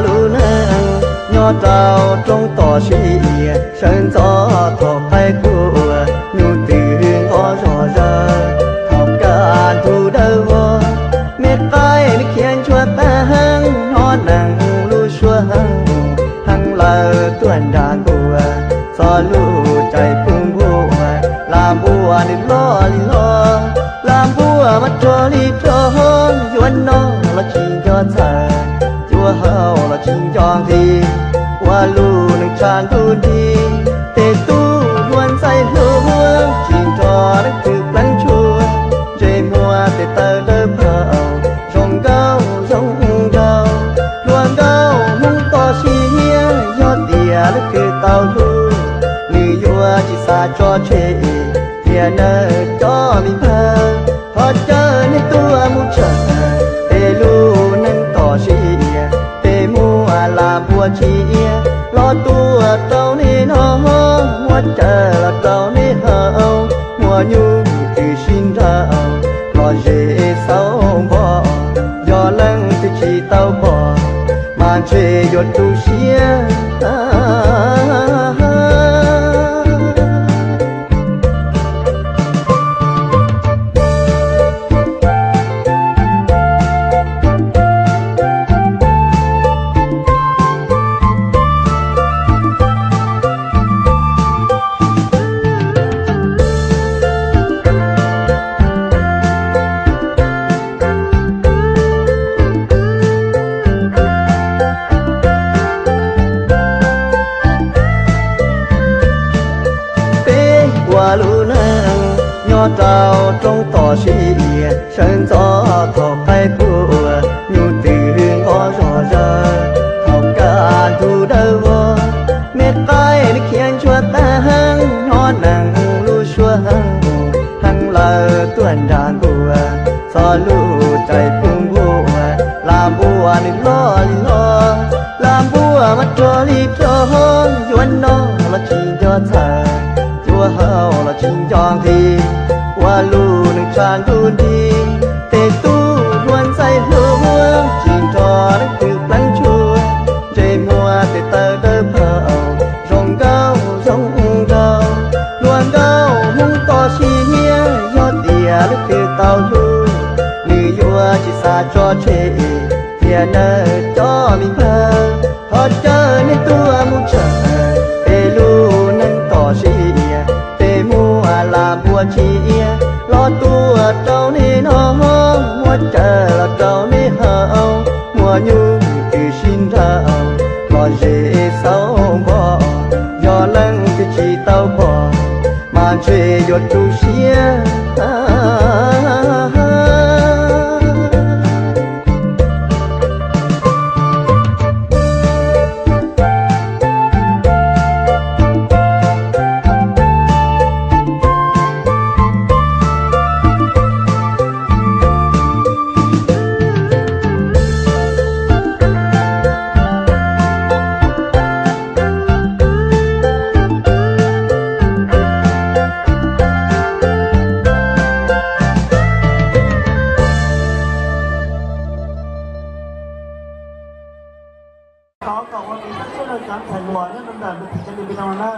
Lub neej nyob rau roob toj siab, sawv ntxov thaum qaib tuaj, nyuj twb nqov zog zawg, thaum kaj ntug dawb vog, me qaib nws khiav ntsuag tag heev, hnov neeg lub suab heev, heev lawm tuaj nram nkuaj, txog lub caij pub npuaj, lam npuaj nws loj li loj, lam npuaj mas rog li rog, yuav noj los tsis nco txhawj, yuav haus los tsis nco nqhis, ua lub neej tshav ntuj nrig, tej tub hluas ntxhais hluas tsis nrog leej twg pleev tshuaj, ntsej muag tes taw dawb paug, zoo nkauj zoo nraug, hluas nkauj Hmoob toj siab, yog tias leej twg tau hlub, nws yuav tsis xav tso tseg, tiam nawb cov me npawg, thov caw nej tuaj mus tshawb peb lub neej toj siab, peb muaj lam npuaj tsiab los tuaj rau nej noj, muab cawm los rau nej haus, muaj nyuj twb sib nraus los ze xauv npo, yog leej twg tsis tau pom mas ntshe yuav tu siab. Peb ua lub neej nyob rau roob toj siab, sawv ntxov thaum qaib tuaj, nyuj twb nqov zog zawg, thaum kaj ntug dawb vog, me qaib nws khiav ntsuag tag heev, hnov neeg lub suab heev, heev lawm tuaj nram nkuaj, txog lub caij pub npuaj, lam npuaj nws loj li loj, lam npuaj mas rog li rog, yuav noj los tsis nco txhawj, yuav haus los tsis nco nqhis, ua lub neej tshav ntuj nrig, tej tub hluas ntxhais hluas tsis nrog leej twg pleev tshuaj, ntsej muag tes taw dawb paug, zoo nkauj zoo nraug, hluas nkauj Hmoob toj siab, yog tias leej twg tau hlub, nws yuav tsis xav tso tseg, tiam nawb cov me npawg, thov caw nej tuaj mus tshawb peb lub neej toj siab, peb muaj lam npuaj tsiab los tuaj rau nej noj, muab cawm los rau nej haus, muaj nyuj twb sib nraus los ze xauv npo, yog leej twg tsis tau pom mas ntshe yuav tu siab. Thov kom ua kev sab sib rau cov ntxhais hluas nyob rau ntawm tus tim cov nws pis tau no na.